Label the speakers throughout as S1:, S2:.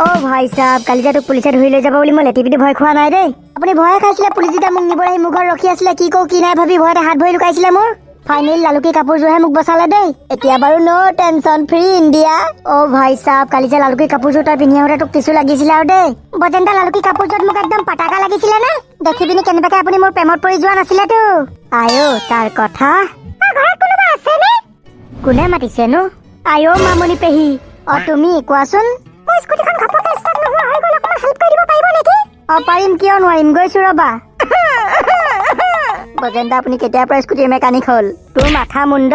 S1: অ ভাই চাব, কালি যে তোক পুলিচে ধৰি লৈ যাব বুলি মই লেটি পিটি ভয় খোৱা নাই দেই। আপুনি ভয়ে খাইছিলে, পুলিচ যেতিয়া মোক নিবলৈ আহি মোৰ ঘৰত ৰখি আছিলে, কি কওঁ কি নাই ভাবি ভয়তে হাত ভৰি লুকাইছিলে মোৰ। ফাইনেলি লালুকি কাপোৰযোৰহে মোক বচালে দেই। এতিয়া বাৰু ন' টেনচন, ফ্ৰী ইণ্ডিয়া। অ ভাই চাব, কালি যে লালুকি কাপোৰযোৰ তই পিন্ধি আহোঁতে তোক কিছু লাগিছিলে আৰু দেই। বজেন্দা, লালুকি কাপোৰযোৰত মোক একদম পাটাকা লাগিছিলে নে? দেখি পিনি কেনেবাকে আপুনি মোৰ প্ৰেমত পৰি যোৱা নাছিলেতো? আয়ো তাৰ কথা। ঘৰত কোনোবা আছেনে? কোনে মাতিছেনো? আয়ো মামনি পেহী। অ তুমি কোৱাচোন। মোৰ স্কুটিখন ঘপককে ষ্টাৰ্ট নোহোৱা হৈ গ'ল, অকণমান হেল্প কৰি দিব পাৰিব নেকি? অ পাৰিম, কিয় নোৱাৰিম, গৈছো ৰ'বা। বজেন্দা, আপুনি কেতিয়াৰ পৰা স্কুটিৰ মেকানিক হ'ল? তোৰ মাথা মুণ্ড,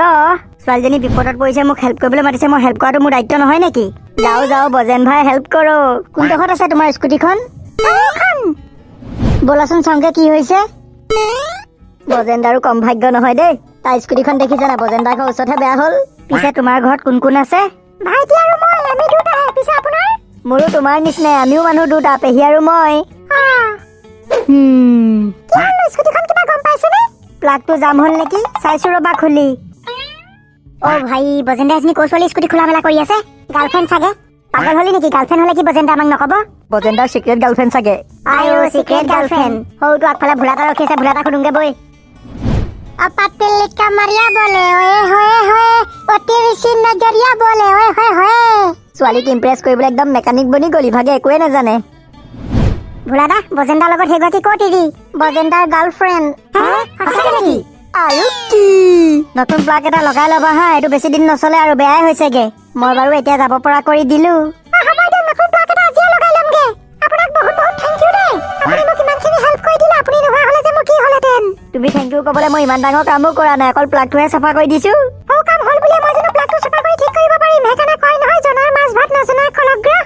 S1: ছোৱালীজনী বিপদত পৰিছে, মোক হেল্প কৰিবলৈ মাতিছে, মই হেল্প কৰাটো মোৰ দায়িত্ব নহয় নেকি? যাও যাও বজেন ভাই, হেল্প কৰো। কোনডোখৰত আছে তোমাৰ স্কুটিখন? ব'লাচোন চাওঁগে কি হৈছে। বজেন্দাৰো কম ভাগ্য নহয় দেই, তাই স্কুটিখন দেখিছে না, বজেন্দাৰ ঘৰ ওচৰতহে বেয়া হ'ল। পিছে তোমাৰ ঘৰত কোন কোন আছে? ভাইটি আৰু মই, আমি দুটাহে। পিছে আপোনাৰ? মোৰো তোমাৰ নিচিনাই, আমিও মানুহ দুটা, পেহী আৰু মই। স্কুটিখন কিবা গম পাইছেনে? প্লাগটো জাম হ'ল নেকি, চাইছো ৰ'বা খুলি। অ ভাই, বজেন্দা এজনী ক' ছোৱালী স্কুটি খোলা মেলা কৰি আছে? গাৰ্লফ্ৰেণ্ড চাগে। পাগল হলি নেকি? গাৰ্লফ্ৰেণ্ড হলে কি বজেন্দা আমাক নকব? বজেন্দাৰ চিক্ৰেট গাৰ্লফ্ৰেণ্ড চাগে। আয়ো চিক্ৰেট গাৰ্লফ্ৰেণ্ড। সৌটো আগফালে ভোলা এটা ৰখি আছে, ভোলা এটা সুধোংগে বৈ। পাতিলি কামাৰিয়া বলে ওয়ে হোয়ে হোয়ে, অ তেৰি নজৰিয়া বলে ওয়ে হোয়ে হোয়ে। ছোৱালীক ইমপ্ৰেছ কৰিবলৈ একদম মেকানিক বনি গ'লি, ভাগে একোৱে নাজানে। ভোলাদা, বজেন্দাৰ লগত সেইগৰাকী ক'ত এৰি? বজেন্দাৰ গাৰ্লফ্ৰেণ্ড। সঁচাকে নেকি? আৰু কি, নতুন প্লাগ এটা লগাই ল'বা হা, এইটো বেছি দিন নচলে আৰু বেয়াই হৈছেগে। মই বাৰু এতিয়া যাব পৰা কৰি দিলো। হ'ব দিয়ক, নতুন প্লাগ এটা আজিয়ে লগাই ল'মগে। আপোনাক বহুত বহুত thank U দেই, আপুনি মোক ইমানখিনি হেল্প কৰি দিলে। আপুনি নোহোৱা হ'লে যে মোৰ কি হ'লহেঁতেন। তুমি thank U ক'বলৈ মই ইমান ডাঙৰ কামো কৰা নাই, অকল প্লাগটোহে চাফা কৰি দিছো। সৌ কাম হ'ল বুলিয়ে মই জানো প্লাগটো চাফা কৰি ঠিক কৰিব পাৰিম? সেইকাৰণে কয় নহয়, জনাৰ মাছ ভাত নজনাৰ কলগ্ৰহ।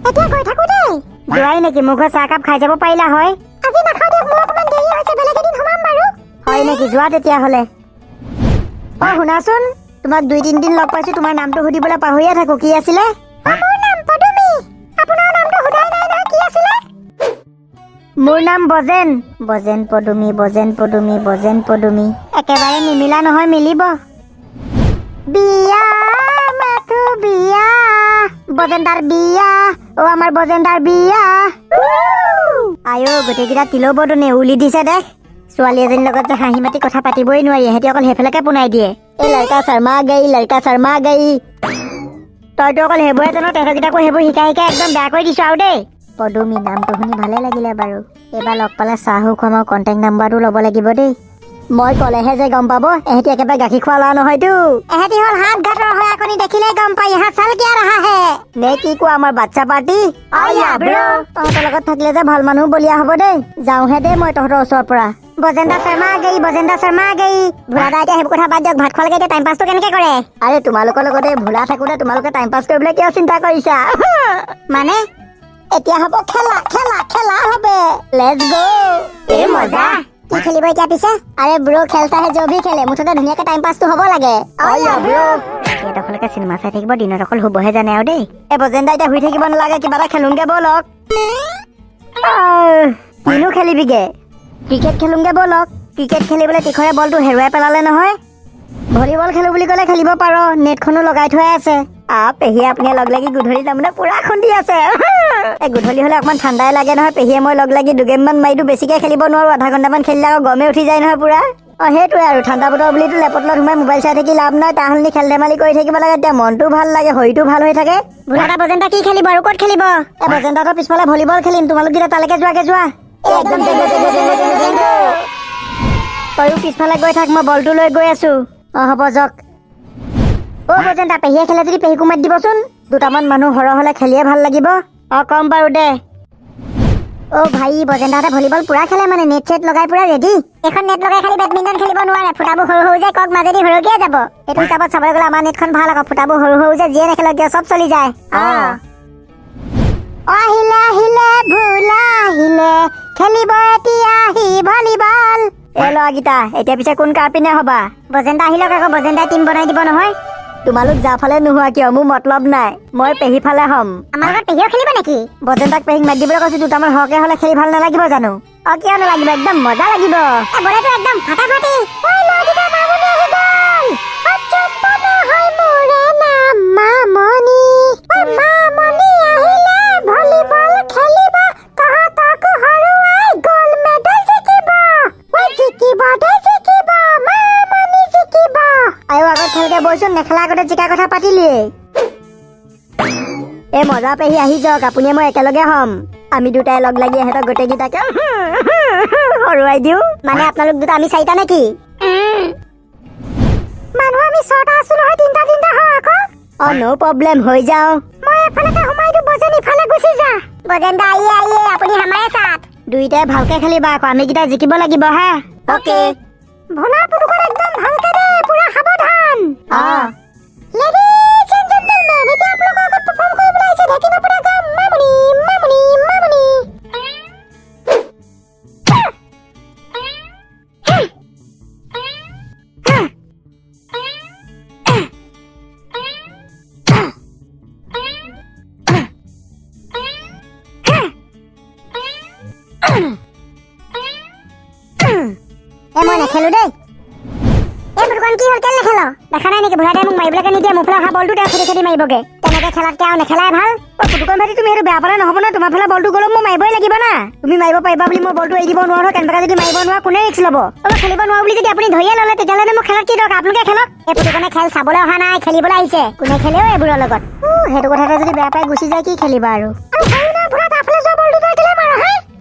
S1: এতিয়া গৈ থাকো দেই। যোৱাই নেকি? মোৰ ঘৰত চাহ একাপ খাই যাব পাৰিলা হয়। আজি নাখাওঁ দিয়ক, মোৰ অকণমান দেৰি হৈছে, বেলেগ এদিন সোমাম বাৰু। হয় নেকি, যোৱা তেতিয়াহ'লে। অ শুনাচোন, তোমাক 2 3 দিন লগ পাইছো, তোমাৰ নামটো সুধিবলৈ পাহৰিয়ে থাকো, কি আছিলে? মোৰ নাম পদুমী। আপোনাৰ নামটো সোধাই নাই নহয়, কি আছিলে? মোৰ নাম বজেন। বজেন পদুমী, বজেন পদুমী, বজেন পদুমী, একেবাৰে নিমিলা নহয়, মিলিব। বিয়া মাথো বিয়া, বজেন্দাৰ বিয়া, অ আমাৰ বজেন্দাৰ বিয়া। আয়ো গোটেইকেইটা তিলৌ বদনে উলি দিছে দেখ। ছোৱালী এজনীৰ লগত যে হাঁহি মাতি কথা পাতিবই নোৱাৰি, এহেঁতি অকল সেইফালেকে পোনাই দিয়ে। এই लड़का शर्मा गई, लड़का शर्मा गई। তইতো অকল সেইবোৰহে জান, তেহেঁতৰকেইটাকো সেইবোৰ শিকাই শিকাই একদম বেয়া কৰি দিছো আৰু দেই। পদুমী নামটো শুনি ভালে লাগিলে বাৰু। এইবাৰ লগ পালে চাহো খুৱাম আৰু কণ্টেক্ট নাম্বাৰটো ল'ব লাগিব দেই। মই ক'লেহে যে গম পাব, এহেঁতি একেবাৰে গাখীৰ খোৱা ল'ৰা নহয়তো। এহেঁতি হ'ল হাত ঘাটৰ হয়, আকনি দেখিলেই গম পাই ইহাঁ চাল কিয়া ৰহা হে। নে কি কোৱা আমাৰ বাচ্চা পাৰ্টি? তহঁতৰ লগত থাকিলে যে ভাল মানুহ বলিয়া হ'ব দেই। যাওঁহে দেই মই তহঁতৰ ওচৰৰ পৰা। বজেন্দা शर्मा गई, বজেন্দা शर्मा गई। ভোলাদা, এতিয়া সেইবোৰ কথা বাদ দিয়ক, ভাত খোৱালৈকে এতিয়া টাইম পাছটো কেনেকে কৰে? আৰে তোমালোকৰ লগতে ভোলা থাকোঁতে তোমালোকে টাইম পাছ কৰিবলৈ কিয় চিন্তা কৰিছা? মানে এতিয়া হ'ব খেলা, খেলা খেলা হ'ব। Let's go. এই মজা, কি খেলিব এতিয়া পিছে? আৰে ব্ৰ, খেল चाहे जो भी খেলে, মুঠতে ধুনীয়াকে টাইম পাছটো হ'ব লাগে। এডোখৰলৈকে চিনেমা চাই থাকিব, দিনত অকল শুবহে জানে আৰু দেই। এই বজেন্দা, এতিয়া শুই থাকিব নালাগে, কিবা এটা খেলোংগে ব'লক। কিনো খেলিবিগে? ক্ৰিকেট খেলোংগে ব'লক। ক্ৰিকেট খেলিবলৈ তীখৰে বলটো হেৰুৱাই পেলালে নহয়। ভলীবল খেলো বুলি ক'লে খেলিব পাৰ, নেটখনো লগাই থোৱাই আছে। আ পেহীয়ে আপুনি লগ লাগি গধূলি তাৰমানে পুৰা খুন্দি আছে। এই গধূলি হ'লে অকণমান ঠাণ্ডাই লাগে নহয়, পেহীয়ে মই লগ লাগি দুগেমমান মাৰি দিওঁ। বেছিকে খেলিব নোৱাৰো, আধা ঘণ্টামান খেলিলে আকৌ গৰমে উঠি যায় নহয় পুৰা। অ সেইটোৱে আৰু, ঠাণ্ডা বতৰ বুলিতো লেপৰ তলত সোমাই মোবাইল চাই থাকি লাভ নাই, তাৰ সলনি খেল ধেমালি কৰি থাকিব লাগে, তেতিয়া মনটোও ভাল লাগে, শৰীৰটো ভাল হৈ থাকে। ভোলাদা, বজেন্দা কি খেলিব আৰু ক'ত খেলিব? এই বজেন্দাহঁতৰ পিছফালে ভলীবল খেলিম, তোমালোক কেইটা তালৈকে যোৱাগে যোৱা। একদম জেংগ, জেংগ, জেংগ, জেংগ, জেংগ। তয়ো পিছফালে গৈ থাক, মই বলটো লৈ গৈ আছো। অ হ'ব যাওক। অ বজেন্দা, পেহীয়ে খেলে যদি পেহীকো মাতি দিবচোন, দুটামান মানুহ সৰহ হ'লে খেলিয়ে ভাল লাগিব। অ কম বাৰু দে। অ ভাই, বজেন্দাহঁতে ভলীবল পুৰা খেলে মানে, নেট চেট লগাই পুৰা ৰেডি। এখন নেট লগাই খালি বেডমিণ্টন খেলিব নোৱাৰে, ফুটাবোৰ সৰু সৰু যে কক মাজেদি সৰকিয়ে যাব। সেইটো হিচাপত চাবলৈ গ'লে আমাৰ নেটখন ভাল আকৌ, ফুটাবোৰ সৰু সৰু যে যিয়ে নেখেলক কিয় চব চলি যায়। অ আহিলে আহিলে ভোলা আহিলে, খেলিব এতিয়া আহি ভলীবল। এই ল'ৰাকেইটা, এতিয়া পিছে কোন কাৰ পিনে হবা? বজেন্দা আহিলক আকৌ, বজেন্দাই টিম বনাই দিব নহয়। তোমালোক যাফালে নোহোৱা কিয় মোৰ মতলব নাই, মই পেহী ফালে হ'ম। আমাৰ লগত পেহীও খেলিব নেকি? বজেন্দাক পেহীক মাতি দিবলৈ কৈছো, দুটামান সৰহকে হ'লে খেলি ভাল নালাগিব জানো? অ কিয় নালাগিব, একদম মজা লাগিব। বলেতো একদম ফাটাফাটি। ঐ ল'ৰাকেইটা, মামনি আহি গ'ল। অ চম্পা নহয় মোৰে নাম মামনি, ঐ মামনি আহিলে। হ'বইচোন, নেখেলা আগতে জিকা কথা পাতিলিয়েই। এই মজা পেহী, আহি যাওক, আপুনিয়ে মই একেলগে হ'ম। আমি দুটাই লগ লাগি ইহঁতক গোটেইকেইটাকে হৰুৱাই দিওঁ। মানে আপোনালোক দুটা, আমি চাৰিটা নেকি? মানুহ আমি ছটা আছো নহয়, তিনিটা তিনিটা হওঁ আকৌ। অ, ন' প্ৰব্লেম, হৈ যাওঁ। মই এফালেকে সোমাই দিওঁ, বজেন ইফালে গুচি যা। বজেন দা, आइए आइए, আপুনি हमारे साथ। দুইটাই ভালকে খেলিবা আকৌ, আমি কেইটা জিকিব লাগিব। হা, অ'কে। ভোলা, পুতুকত একদম ভালকে দে, পুৰা সাৱধান। অ। লেডিজ এণ্ড জেন্টলমেন, এতিয়া আপোনালোকৰ আগত পাৰফৰ্ম কৰিবলৈ আহিছে ঢেকীনপৰা গাঁও মামুনি, মামুনি, মামুনি। এ, মই নেখেলো দেই। এই পুতুকন, কি হ'ল? কেলে নেখেল? দেখা নাই নেকি, ভোলাদাই মোক মাৰিবলৈকে নিদিয়ে। মোৰ ফালে অহা বলটো তেওঁ খেদি খেদি মাৰিবগে। তেনেকে খেলাতকে আৰু নেখেলাই ভাল। অ পুতুকন ভাইটি, তুমি সেইটো বেয়া পালে নহ'ব ন। তোমাৰ ফালে বলটো গ'লেও মই মাৰিবই লাগিব না। তুমি মাৰিব পাৰিবা বুলি মই বলটো এৰি দিব নোৱাৰো নহয়। কেনেবাকে যদি মাৰিব নোৱাৰা, কোনে ৰিস্ক ল'ব? অ, খেলিব নোৱাৰো বুলি যদি আপুনি ধৰিয়ে ল'লে, তেতিয়াহ'লে মোক খেলত কি দৰকাৰ? আপোনালোকে খেলক। এই পুতুকনে খেল চাবলৈ অহা নাই, খেলিবলৈ আহিছে। কোনে খেলেও এইবোৰৰ লগত? সেইটো কথাতে যদি বেয়া পাই গুচি যায়, কি খেলিবা আৰু?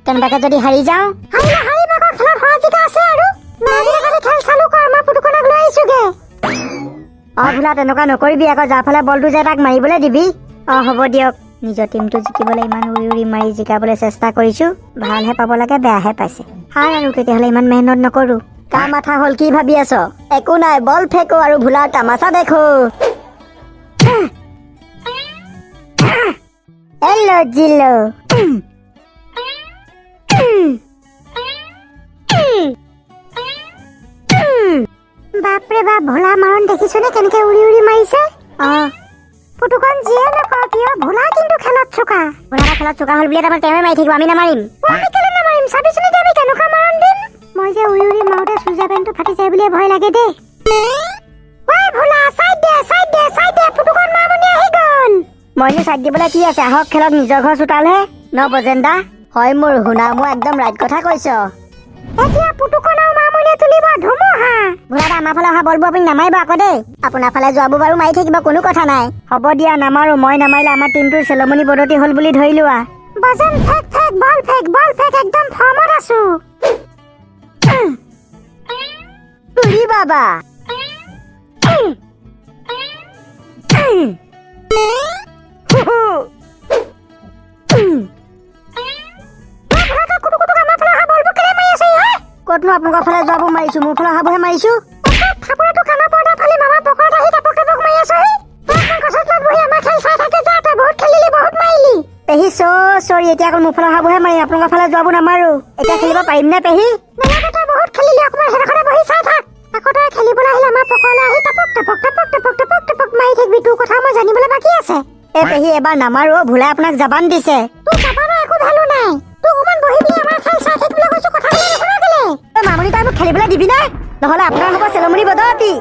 S1: কেনেবাকে যদি হাৰি যাওঁ? হাৰিলে হাৰিম আকৌ, খেলত হৰা জিকা আছে। আৰু খেল চালো কৰ, মই পুতুকনক লৈ আহিছোগে। অ ভোলা, তেনেকুৱা নকৰিবি আকৌ। যাৰ ফালে বলটো যায় তাক মাৰিবলৈ দিবি। অ, হ'ব দিয়ক। নিজৰ টিমটো জিকিবলৈ ইমান উৰি উৰি মাৰি জিকাবলৈ চেষ্টা কৰিছো, ভালহে পাব লাগে, বেয়াহে পাইছে। হাই, আৰু তেতিয়াহ'লে ইমান মেহনত নকৰো। কাৰ মাথা হ'ল? কি ভাবি আছ? একো নাই, বল ফেকো আৰু ভোলাৰ তামাচা দেখো। এলো জিলো। বাপৰে বাপ, ভোলা মাৰণ দেখিছনে, কেনেকে উৰি উৰি মাৰিছে? অ পুতুকন, যিয়ে নকওঁ কিয়, ভোলা কিন্তু খেলত চোকা। ভোলা খেলত চোকা হ'ল বুলি তাৰমানে তেওঁৱে মাৰি থাকিব, আমি নামাৰিম? আমি কেলে নামাৰিম? চাবিচোন এতিয়া আমি কেনেকুৱা মাৰণ দিম। মই যে উৰি উৰি মাৰোতে চুজা পেণ্টটো ফাটি যায় বুলিয়ে ভয় লাগে দেই। ঐ ভোলা, চাইড দে, চাইড দে, চাইড দে, পুতুকন মামনি আহি গ'ল। মইনো চাইড দিবলৈ কি আছে? আহক, খেলত নিজৰ ঘৰ চোতালহে ন। বজেন্দা হয় মোৰ শুনা, মোৰ একদম ৰাইট কথা কৈছ। এতিয়া পুতুকন আৰু মামনিয়ে তুলিব ধুমুহা। ভোলাদা, আমাৰ ফালে অহা বলবোৰ আপুনি নামাৰিব আকৌ দেই। আপোনাৰ ফালে যোৱাবোৰ বাৰু মাৰি থাকিব, কোনো কথা নাই। হ'ব দিয়া, নামাৰো। মই নামাৰিলে আমাৰ টিমটোৰ চেলমণি বদতি হ'ল বুলি ধৰি লোৱা। বজেন, ফেক ফেক, বল ফেক, বল ফেক, একদম ফৰ্মত আছো। উৰি বাবা। ক'তনো আপোনালোকৰ ফালে যোৱাবোৰ মাৰিছো? মোৰ ফালে অহাবোৰহে মাৰিছো। থাপৰাটো কাণৰ পৰ্দা ফালি মামা পকৰত আহি টাপক টাপক মাৰি আছহি। গছৰ তলত বহি আমাৰ খেল চাই থাকে। যা, তই বহুত খেলিলি, বহুত মাৰিলি। পেহী, চৰি, এতিয়া অকল মোৰ ফালে অহাবোৰহে মাৰিম, আপোনালোকৰ ফালে যোৱাবোৰ নামাৰো। এতিয়া খেলিব পাৰিম নে পেহী? নালাগে, তই বহুত খেলিলি, অকণমান সেইডোখৰতে বহি চাই থাক। আকৌ তই খেলিবলৈ আহিলে আমাৰ পকৰলৈ আহি টাপক টাপক টাপক টাপক টাপক টাপক মাৰি থাকিবি। তোৰ কথা মই জানিবলৈ বাকী আছে। এ পেহী, এবাৰ নামাৰো। ভোলাই আপোনাক জাবান দিছে। তোৰ জাবানৰ একো ভেলু নাই। তোক অকণমান বহি পিনি আমাৰ খেল চাই থাকিবলৈ কৈছো, কথা ক'লে নুশুনা কেলে? মামনি, তই মোক খেলিবলৈ দিবি নে? নহ'লে আপোনাৰ হ'ব চেলমণি বদতি।